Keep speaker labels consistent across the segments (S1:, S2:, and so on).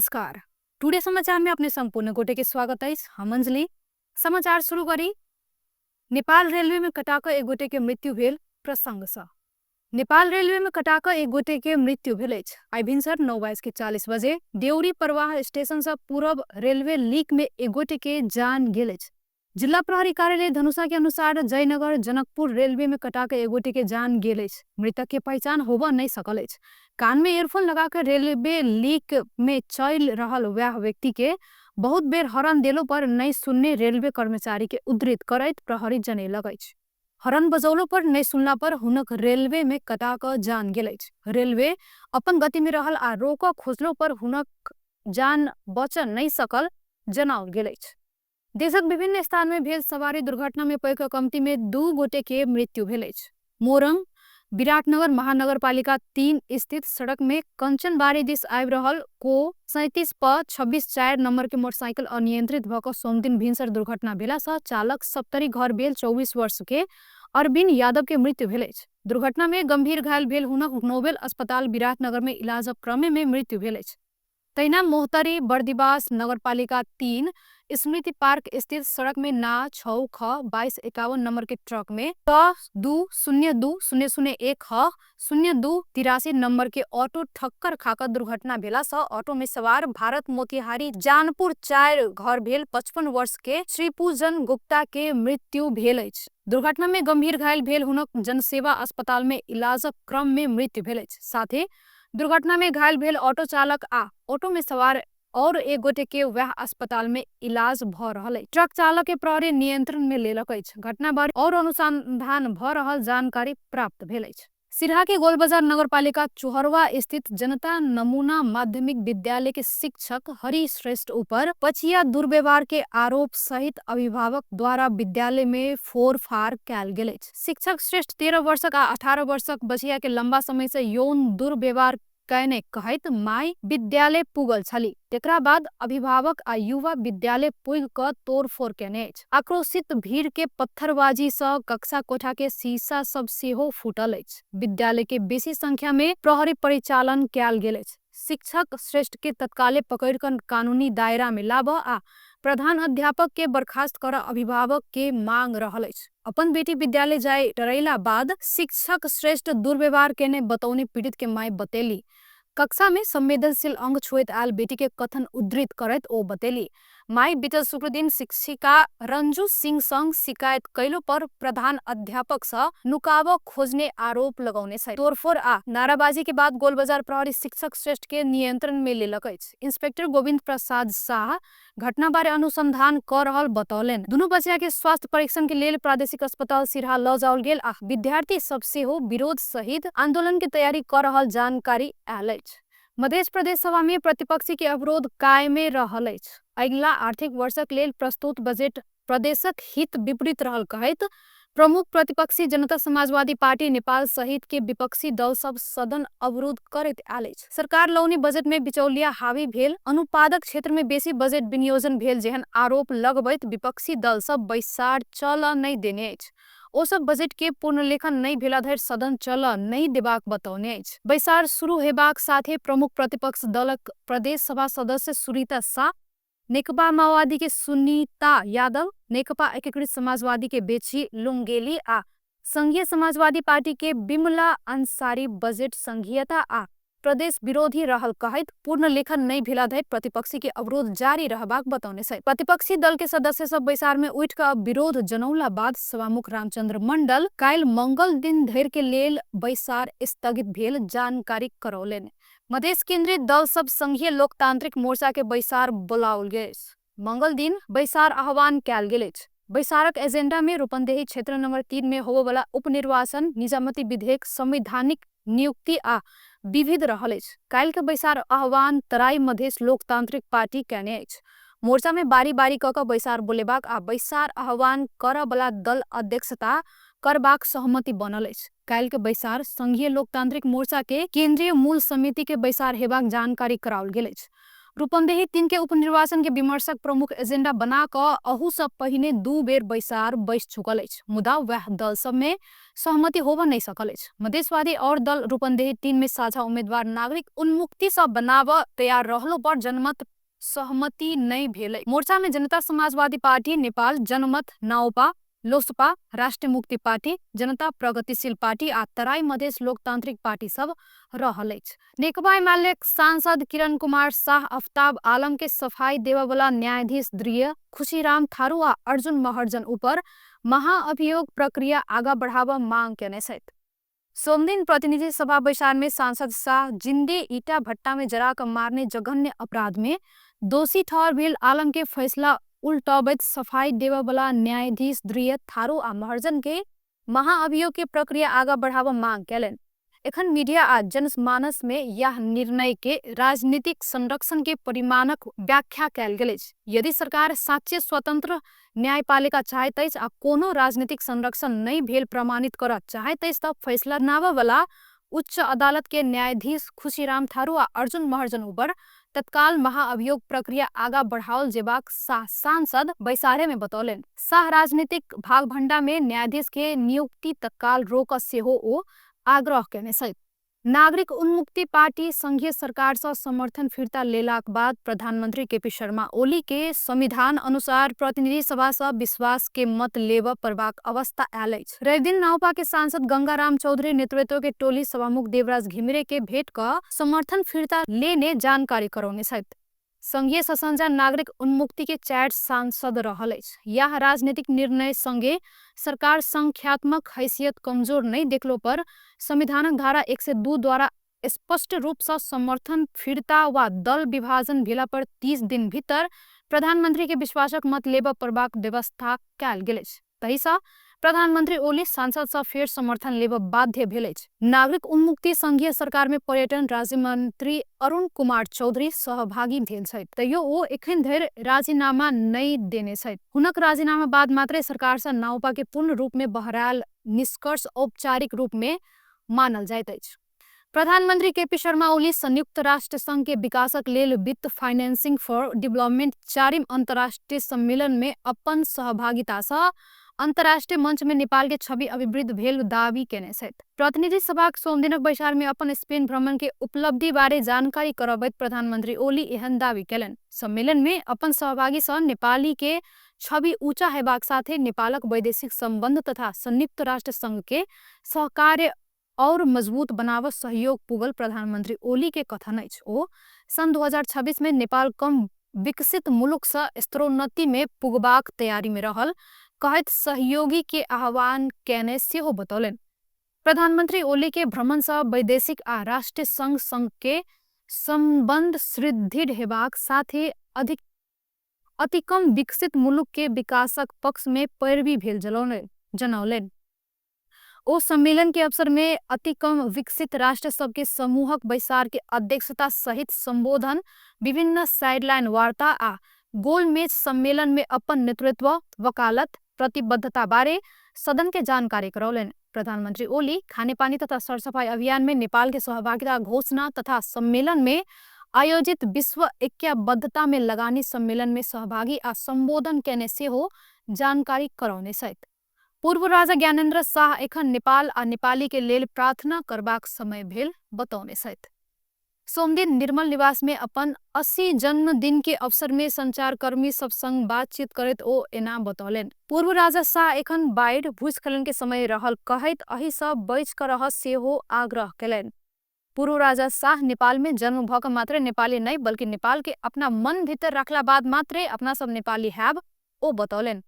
S1: नमस्कार, टुडे समाचार में अपने सम्पूर्ण गोटे के स्वागत अछि। हम अंजलि। समाचार शुरू करी नेपाल रेलवे में कटाक एक गोटे के मृत्यु भेल प्रसंग सँ। नेपाल रेलवे में कटाक एक गोटे के मृत्यु भेल अछि। आइ भिनसर 9:40 बजे देउरी प्रवाह स्टेशन से पूरब रेलवे लीक में एक गोटे के जान गेल अछि। जिल्ला प्रहरी कार्यालय धनुषा के अनुसार जयनगर जनकपुर रेलवे में कटाक एक गोटे के जान गेल अछि। मृतक के पहचान होबऽ नहीं सकल अछि। कान में इयरफोन लगा के रेलवे लीक में चल रहल वह व्यक्ति के बहुत बेर हॉर्न देलो पर नहीं सुनने रेलवे कर्मचारी के उद्धृत करैत प्रहरी जनेलक अछि। हॉर्न बजौलो पर नहीं सुनला पर हुनक रेलवे में कटा कऽ जान गेल अछि। रेलवे अपन गति में रहल आ रोकऽ खोजलो पर हुनक जान बच नहीं सकल जनाओल गेल अछि। देशक विभिन्न स्थान में भेल सवारी दुर्घटना में पैघ कमती में 2 गोटे के मृत्यु भेल अछि। मोरंग विराटनगर महानगरपालिका 3 स्थित सड़क में कंचनबाड़ी दिस आबि रहल को 37 प 26-4 नंबर के मोटरसाइकिल अनियंत्रित भऽ कऽ सोमदिन भिनसर दुर्घटना भेला सँ चालक सप्तरी घर भेल 24 वर्ष के अरविंद यादव के मृत्यु भेल अछि। दुर्घटना में गंभीर घायल भेल हुनक नोबेल अस्पताल विराटनगर में इलाजक क्रम में मृत्यु भेल अछि। तहिना मोहतरी बर्दिवास नगरपालिका 3 स्मृति पार्क स्थित सड़क में ना 6 ख 2251 नंबर के ट्रक में 6 2 0 2 0 0 1 ख 0 2 83 नंबर के ऑटो ठक्कर खाकर दुर्घटना भेला सँ ऑटो में सवार भारत मोतिहारी जानपुर 4 घर भेल 55 वर्ष के श्रीपूजन गुप्ता के मृत्यु भेल अछि। दुर्घटना में गंभीर घायल भेल हुनक जनसेवा अस्पताल में इलाजक क्रम में मृत्यु भेल अछि। साथ ही दुर्घटना में घायल भेल ऑटो चालक आ ऑटो में सवार और एक गोटे के वह अस्पताल में इलाज भ रहल अछि। ट्रक चालक के प्रहरी नियंत्रण में लेलक अछि। घटना बारे और अनुसंधान भ रहल जानकारी प्राप्त भेल अछि। सिरहा के गोलबजार नगरपालिका चुहरवा स्थित जनता नमूना माध्यमिक विद्यालय के शिक्षक हरि श्रेष्ठ ऊपर पछिया दुर्व्यवहार के आरोप सहित अभिभावक द्वारा विद्यालय में फोड़फाड़ कयल गेल अछि। शिक्षक श्रेष्ठ 13 वर्षक आ 18 वर्षक बचिया के लंबा समय से यौन दुर्व्यवहार कयने कहैत माय विद्यालय पुगल छली। तेकरा बाद अभिभावक आ युवा विद्यालय पुग क तोड़फोड़ केने अछि। आक्रोशित भीड़ के पत्थरबाजी सँ कक्षा कोठा के शीशा सब सेहो फूटल अछि। विद्यालय के बेसी संख्या में प्रहरी परिचालन कयल गेल अछि। शिक्षक श्रेष्ठ के तत्काले पकड़ क कानूनी दायरा में लाबऽ आ प्रधान अध्यापक के बर्खास्त कर अभिभावक के मांग रहल अछि। अपन बेटी विद्यालय जाय डरैला बाद शिक्षक श्रेष्ठ दुर्व्यवहार केने बतौने पीड़ित के माय बतेली। कक्षा में संवेदनशील अंग छुएत आयल बेटी के कथन उद्धृत करैत ओ बतेली। माई बीतल शुक्रदिन शिक्षिका रंजू सिंह संग शिकायत कैलो पर प्रधान अध्यापक सँ नुकाबऽ खोजने आरोप लगौने छै। तोड़फोड़ आ नाराबाजी के बाद गोलबजार प्रहरी शिक्षक श्रेष्ठ के नियंत्रण में लेलक अछि। इंस्पेक्टर गोविंद प्रसाद शाह घटना बारे अनुसंधान क रहल बतौलनि। दुनू बच्चा के स्वास्थ्य परीक्षण के लेल प्रादेशिक अस्पताल सिरहा ल जाओल गेल आ विद्यार्थी सब सेहो विरोध सहित आंदोलन के तैयारी क रहल जानकारी आयल अछि। मध्य प्रदेश सभा में प्रतिपक्षी के अवरोध कायमे रहल अछि। अगिला आर्थिक वर्षक लेल प्रस्तुत बजट प्रदेशक हित विपरीत रहल कहैत प्रमुख प्रतिपक्षी जनता समाजवादी पार्टी नेपाल सहित के विपक्षी दल सब सदन अवरोध करैत आयल अछि। सरकार लौनी बजट में बिचौलिया हावी भेल अनुपादक क्षेत्र में बेसी बजट विनियोजन भेल जेहन आरोप लगबैत विपक्षी दल सब बैसार चलऽ नहीं देने अछि। ओ सब बजट के पुनर्लेखन नहीं भेला धरि सदन चलऽ नहीं देबाक बतौने अछि। बैसार शुरू हेबाक साथे प्रमुख प्रतिपक्ष दलक प्रदेश सभा सदस्य सुरीता शाह, नेकपा माओवादी के सुनीता यादव, नेकपा एकीकृत समाजवादी के बेची लुंगेली आ संघीय समाजवादी पार्टी के बिमला अंसारी बजट संघीयता आ प्रदेश विरोधी रहल कहैत पुनर्लेखन नहीं भेला धरि प्रतिपक्षी के अवरोध जारी रहबाक बतौने छै। प्रतिपक्षी दल के सदस्य सब बैसार में उठि कऽ विरोध जनौला बाद सभामुख रामचंद्र मंडल काल्हि मंगल दिन धरि के लेल बैसार स्थगित भेल जानकारी करौलनि। मधेश केंद्रित दल सब संघीय लोकतांत्रिक मोर्चा के बैसार बोलाओल गेल। मंगल दिन बैसार आह्वान कयल गेल अछि। बैसारक एजेंडा में रूपन्देही क्षेत्र नंबर 3 में होबयवला उपनिर्वाचन, निजामती विधेयक, संवैधानिक नियुक्ति आ विविध रहल अछि। काल्हि के बैसार आह्वान तराई मधेश लोकतांत्रिक पार्टी कयने अछि। मोर्चा में बारी बारी क बैसार बोलेबाक आ बैसार आह्वान करऽ दल अध्यक्षता करबाक सहमति बनल अछि। काल्हि के बैसार संघीय लोकतांत्रिक मोर्चा के केंद्रीय मूल समिति के बैसार हेबाक जानकारी कराओल गेल अछि। रूपन्देही 3 के उपनिर्वाचन के विमर्शक प्रमुख एजेंडा बना कऽ अहू सँ पहिने 2 बेर बैसार बैस चुकल अछि, मुदा वएह दल सब में सहमति होबऽ नहि सकल अछि। मधेशवादी और दल रूपन्देही 3 में साझा उम्मीदवार नागरिक उन्मुक्ति सँ बनाबऽ तैयार रहलो पर जनमत सहमति नहि भेल। मोर्चा में जनता समाजवादी पार्टी नेपाल, जनमत, नाओपा, लोसपा, राष्ट्रिय मुक्ति पार्टी, जनता प्रगतिशील पार्टी आ तराई मधेश लोकतांत्रिक पार्टी सब रहल अछि। नेकपा एमाले सांसद किरण कुमार शाह आफ्ताब आलम के सफाई देबऽवला न्यायाधीश द्रिय खुशीराम थारू आ अर्जुन महर्जन ऊपर महाअभियोग प्रक्रिया आगा बढ़ाबऽ मांग केने छथि। सोमदिन प्रतिनिधि सभा बैसार में सांसद शाह जिंदे ईटा भट्टा में जरा कऽ मारने जघन्य अपराध में दोषी ठहर भेल आलम के फैसला उल्टबैत सफाई देबऽवला न्यायाधीश द्रिय थारू आ महर्जन के महाअभियोग के प्रक्रिया आगा बढ़ाबऽ मांग केलनि। एखन मीडिया आ जनमानस में यह निर्णय के राजनीतिक संरक्षण के परिमाणक व्याख्या कयल गेल अछि। यदि सरकार साँच्चे स्वतंत्र न्यायपालिका चाहैत अछि आ कोनो राजनीतिक संरक्षण नहि भेल प्रमाणित करऽ चाहैत अछि तऽ फैसला सुनाबऽवला उच्च अदालत के न्यायाधीश खुशीराम थारू आ अर्जुन महर्जन ऊपर तत्काल महाअभियोग प्रक्रिया आगा बढ़ाओल जेबाक शाह सांसद बैसारे में बतौलनि। शाह राजनीतिक भागभंडा में न्यायाधीश के नियुक्ति तत्काल रोकऽ सेहो ओ आग्रह केने छथि। नागरिक उन्मुक्ति पार्टी संघीय सरकार सँ समर्थन फिर्ता लेलाक बाद प्रधानमन्त्री केपी शर्मा ओली के संविधान अनुसार प्रतिनिधि सभा सँ विश्वास के मत लेबऽ पड़बाक अवस्था आयल अछि। रविदिन नाउपा के सांसद गंगाराम चौधरी नेतृत्व के टोली सभामुख देवराज घिमिरे के भेट कऽ समर्थन फिर्ता लेने जानकारी करौने छथि। संघीय ससंजा नागरिक उन्मुक्ति के 4 सांसद रहल अछि। यह राजनीतिक निर्णय संगे सरकार संख्यात्मक हैसियत कमजोर नहि देखलो पर संविधानक धारा 102 द्वारा स्पष्ट रूप सँ समर्थन फिर्ता वा दल विभाजन भेला पर 30 दिन भीतर प्रधानमंत्री के विश्वासक मत लेबऽ पड़बाक व्यवस्था कयल गेल अछि। तहिसँ प्रधानमंत्री ओली सांसद सँ फेर समर्थन लेबऽ बाध्य भेल अछि। नागरिक उन्मुक्ति संघीय सरकार में पर्यटन राज्य मंत्री अरुण कुमार चौधरी सहभागी भेल छथि, तैयो ओ एखन धरि राजीनामा नहि देने छथि। हुनक राजीनामा बाद मात्रे सरकार सँ नाउपा के पूर्ण रूप में बहरायल निष्कर्ष औपचारिक रूप में मानल जाइत अछि। प्रधानमंत्री केपी शर्मा ओली संयुक्त राष्ट्र संघ के विकासक लेल वित्त फाइनेंसिंग फॉर डेवलपमेंट 4म अंतर्राष्ट्रीय सम्मेलन में अपन सहभागिता सँ अंतर्राष्ट्रीय मंच में नेपाल के छवि अभिवृद्धि भेल दावी केने छथि। प्रतिनिधि सभाक सोमदिनक बैसार में अपन स्पेन भ्रमण के उपलब्धि बारे जानकारी करबैत प्रधानमंत्री ओली एहन दावी केलनि। सम्मेलन में अपन सहभागी सँ नेपाली के छवि ऊँचा हेबाक साथे नेपालक वैदेशिक सम्बन्ध तथा संयुक्त राष्ट्र संघ के सहकार्य और मजबूत बनाव सहयोग पुगल प्रधानमंत्री ओली के कथन अछि। ओ सन् 2026 में नेपाल कम विकसित मुलुक सँ स्तरोन्नति में पुगबाक तैयारी में रहल कहैत सहयोगी के आह्वान केने सेहो बतौलनि। प्रधानमंत्री ओली के भ्रमण सँ वैदेशिक आ राष्ट्रीय संघ संघ के सम्बन्ध सुदृढ़ हेबाक साथे अधिक अतिकम विकसित मुलुक के विकासक पक्ष में पैरवी भेल जनौलनि। ओ सम्मेलन के अवसर में अतिकम विकसित राष्ट्र सबके समूहक बैसार के अध्यक्षता सहित संबोधन, विभिन्न साइडलाइन वार्ता आ गोलमेज सम्मेलन में अपन नेतृत्व, वकालत, प्रतिबद्धता बारे सदन के जानकारी करौलनि। प्रधानमंत्री ओली खानेपानी तथा सरसफाई अभियान में नेपाल के सहभागिता घोषणा तथा सम्मेलन में आयोजित विश्व ऐक्यबद्धता में लगानी सम्मेलन में सहभागी आ संबोधन केने सेहो जानकारी करौने छथि। पूर्व राजा ज्ञानेन्द्र शाह एखन नेपाल आ नेपाली के लेल प्रार्थना करबाक समय भेल बतौने छथि। सोमदिन निर्मल निवास में अपन 80 जन्मदिन के अवसर में संचारकर्मी सब संग बातचीत करैत ओ एना बतौलनि। पूर्व राजा शाह एखन बाढ़ि भूस्खलन के समय रहल कहैत एहि सँ बचि कऽ रहऽ सेहो आग्रह केलनि। पूर्व राजा शाह नेपाल में जन्म भऽ कऽ मात्रे नेपाली नहि बल्कि नेपाल के अपना मन भीतर रखला बाद मात्रे अपना सब नेपाली हैब ओ बतौलनि।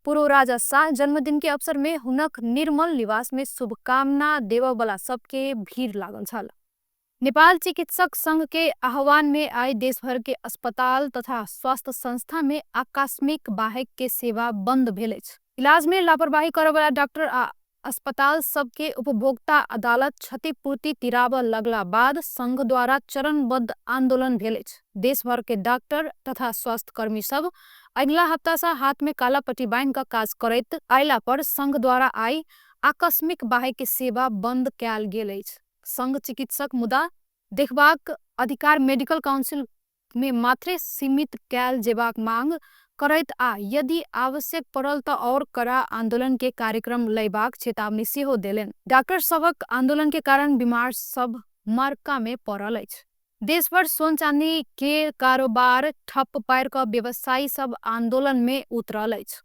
S1: पूर्व राजा शाह जन्मदिन के अवसर में हुनक निर्मल निवास में शुभकामना देबऽवला सबके भीड़ लागल छल। नेपाल चिकित्सक संघ के आह्वान में आइ देशभर के अस्पताल तथा स्वास्थ्य संस्था में आकस्मिक बाहेक के सेवा बंद भेल अछि। इलाज में लापरवाही करऽवला डॉक्टर आ अस्पताल सबके उपभोक्ता अदालत क्षतिपूर्ति तिराबऽ लगला बाद संघ द्वारा चरणबद्ध आंदोलन भेल अछि। देशभर के डॉक्टर तथा स्वास्थ्यकर्मी सब अगिला हप्ता सँ हाथ में काला पट्टी बान्हि कऽ काज करैत अयला पर संघ द्वारा आइ आकस्मिक बाहेक के सेवा बंद कयल गेल अछि। संघ चिकित्सक मुद्दा देखबाक अधिकार मेडिकल काउंसिल में मात्रे सीमित कैल जेबाक मांग करैत आ यदि आवश्यक पड़ल त और कड़ा आंदोलन के कार्यक्रम लेबाक चेतावनी सेहो देलनि। डॉक्टर सभक आंदोलन के कारण बीमार सब मरका में पड़ल अछि। देशभर सोन चांदी के कारोबार ठप पारि कऽ व्यवसायी सब आंदोलन में उतरल अछि।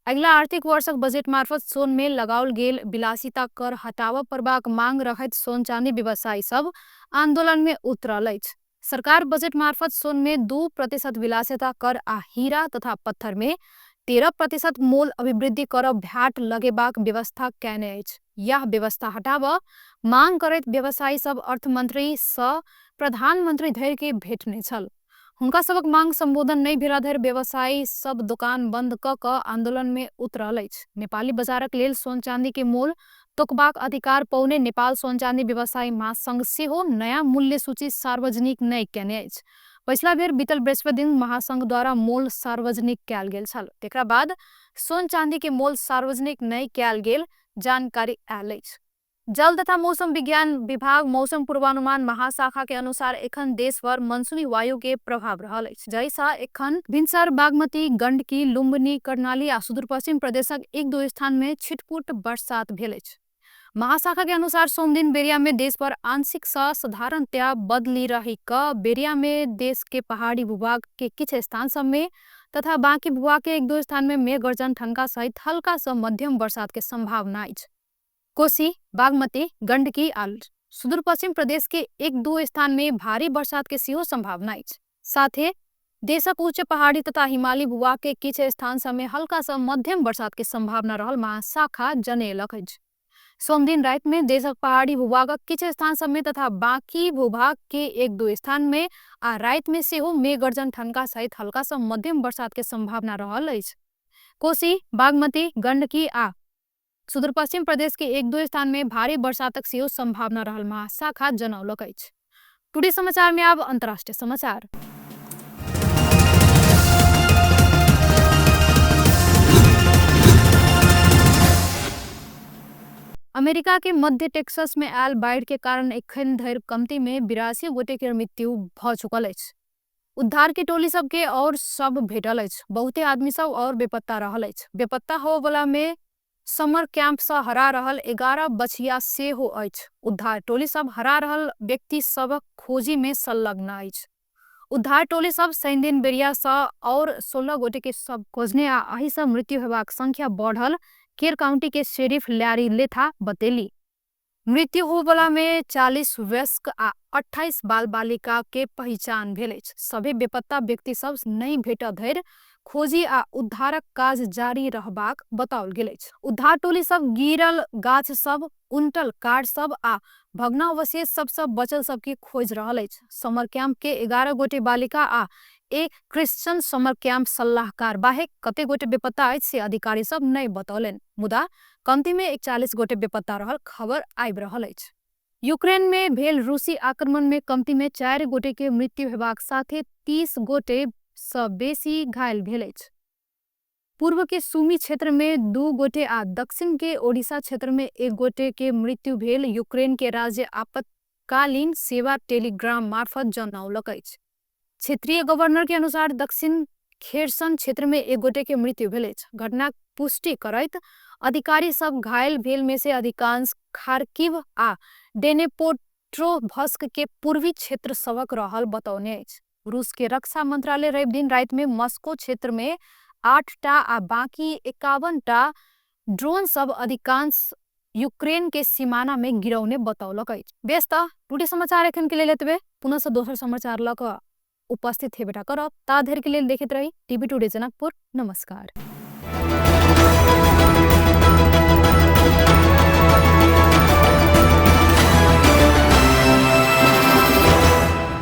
S1: अगिला आर्थिक वर्षक बजेट मार्फत सोन में लगाओल गेल विलासिता कर हटाबय पड़बाक मांग रखैत सोन चांदी व्यवसायी सब आंदोलन में उतरल अछि। सरकार बजेट मार्फत सोन में 2% विलासिता कर आ हीरा तथा पत्थर में 13% मोल अभिवृद्धि कर भ्याट लगेबाक व्यवस्था कयने अछि। यह व्यवस्था हटाबऽ मांग करैत व्यवसायी सब अर्थमंत्री सँ प्रधानमंत्री धरि के भेटने छल। हुनका सबक मांग संबोधन नहि भेला धरि व्यवसायी सब दोकान बंद कऽ कऽ आंदोलन में उतरल अछि। नेपाली बजारक लेल सोन चांदी के मोल तोकबाक अधिकार पौने नेपाल सोन चांदी व्यवसायी महासंघ सेहो नया मूल्य सूची सार्वजनिक नहि कयने अछि। पछिला बेर बीतल बृहस्पति दिन महासंघ द्वारा मोल सार्वजनिक कयल गेल छल। तकरा बाद सोन चांदी के मोल सार्वजनिक नहि कयल गेल जानकारी आयल अछि। जल तथा मौसम विज्ञान विभाग मौसम पूर्वानुमान महाशाखा के अनुसार एखन देशभर मनसूनी वायु के प्रभाव रहल अछि, जैसा एखन भिनसर बागमती, गंडकी, लुम्बिनी, कर्णाली आ सुदूरपश्चिम प्रदेशक 1-2 स्थान में छिटपुट बरसात भेल अछि। महाशाखा के अनुसार सोमदिन बेरिया में देशभर आंशिक सँ साधारणतया बदली रही क बेरिया में देश के पहाड़ी भूभाग के किछ स्थान सब में तथा बाकी भूभाग के 1-2 स्थान में मेघ गर्जन ठनका सहित हल्का सँ मध्यम बरसात के संभावना अछि। कोसी, बागमती, गंडकी आ सुदूरपश्चिम प्रदेश के 1-2 स्थान में भारी बरसात के सेहो संभावना अछि। साथे देशक उच्च पहाड़ी तथा हिमाली भूभाग के किछ स्थान सब में हल्का सँ मध्यम बरसात के संभावना रहल महाशाखा जनेलक अछि। सोमदिन राति में देशक पहाड़ी भूभागक किछ स्थान सब में तथा बाकी भूभाग के 1-2 स्थान में आ राति में सेहो मेघ गर्जन ठनका सहित हल्का सँ मध्यम बरसात के संभावना रहल अछि। कोसी, बागमती, गंडकी आ सुदूरपश्चिम प्रदेश के 1-2 स्थान में भारी बरसातक सेहो संभावना रहल महाशाखा जनौलक अछि। टुडे समाचार में आब अंतर्राष्ट्रीय समाचार। अमेरिका के मध्य टेक्सास में आयल बाढ़ के कारण एखन धरि कमती में 82 गोटे के मृत्यु भ चुकल अछि। उद्धार के टोली सबके और सब भेटल अछि। बहुते आदमी सब और बेपत्ता रहल अछि। बेपत्ता होवला में समर कैंप से हरा रहल 11 बचिया सेहो अछि। उद्धार टोली सब हरा रहल व्यक्ति सबक खोजी में संलग्न अछि। उद्धार टोली सब शनिदिन बेरिया सँ और 16 गोटे के सब खोजने आ एहि सँ मृत्यु हेबाक संख्या बढ़ल केर काउंटी के शेरिफ लैरी लेथा बतेली। मृत्यु होवला में 40 वयस्क आ 28 बाल बालिका के पहचान भेल अछि। सभी बेपत्ता व्यक्ति सब नहीं भेट धरि खोजी आ उद्धारक काज जारी रहबाक बताओल गेल अछि। उद्धार टोली सब गिरल गाछ सब, उनटल कार सब आ भग्नावशेष सब सब बचल सबके खोज रहल अछि। समर कैंप के 11 गोटे बालिका आ एक क्रिश्चियन समर कैंप सलाहकार बाहेक कते गोटे बेपत्ता अछि से अधिकारी सब नहीं बतौलनि, मुदा कमती में 41 गोटे बेपत्ता रहल खबर आबि रहल अछि। यूक्रेन में भेल रूसी आक्रमण में कमती में 4 गोटे के मृत्यु हेबाक साथे 30 गोटे सँ बेसी घायल भेल अछि। पूर्व के सुमी क्षेत्र में 2 गोटे आ दक्षिण के ओडिशा क्षेत्र में 1 गोटे के मृत्यु भेल यूक्रेन के राज्य आपतकालीन सेवा टेलीग्राम मार्फत जनौलक अछि। क्षेत्रीय गवर्नर के अनुसार दक्षिण खेरसन क्षेत्र में 1 गोटे के मृत्यु भेल अछि। घटना पुष्टि करैत अधिकारी सब घायल भेल में से अधिकांश खार्किव आ डेनेपोट्रोभस्क के पूर्वी क्षेत्र सबक रहल बतौने अछि। रूस के रक्षा मंत्रालय रवि दिन राति में मॉस्को क्षेत्र में 8टा आ बाकी 51टा ड्रोन सब अधिकांश यूक्रेन के सीमाना में गिरौने बतौलक अछि। बेस त टुडे समाचार एखन के लेल एतबे। पुनः से दोसर समाचार लऽ कऽ उपस्थित हेबेटा करब। ता धरि के लेल देखैत रही टीवी टुडे जनकपुर। नमस्कार।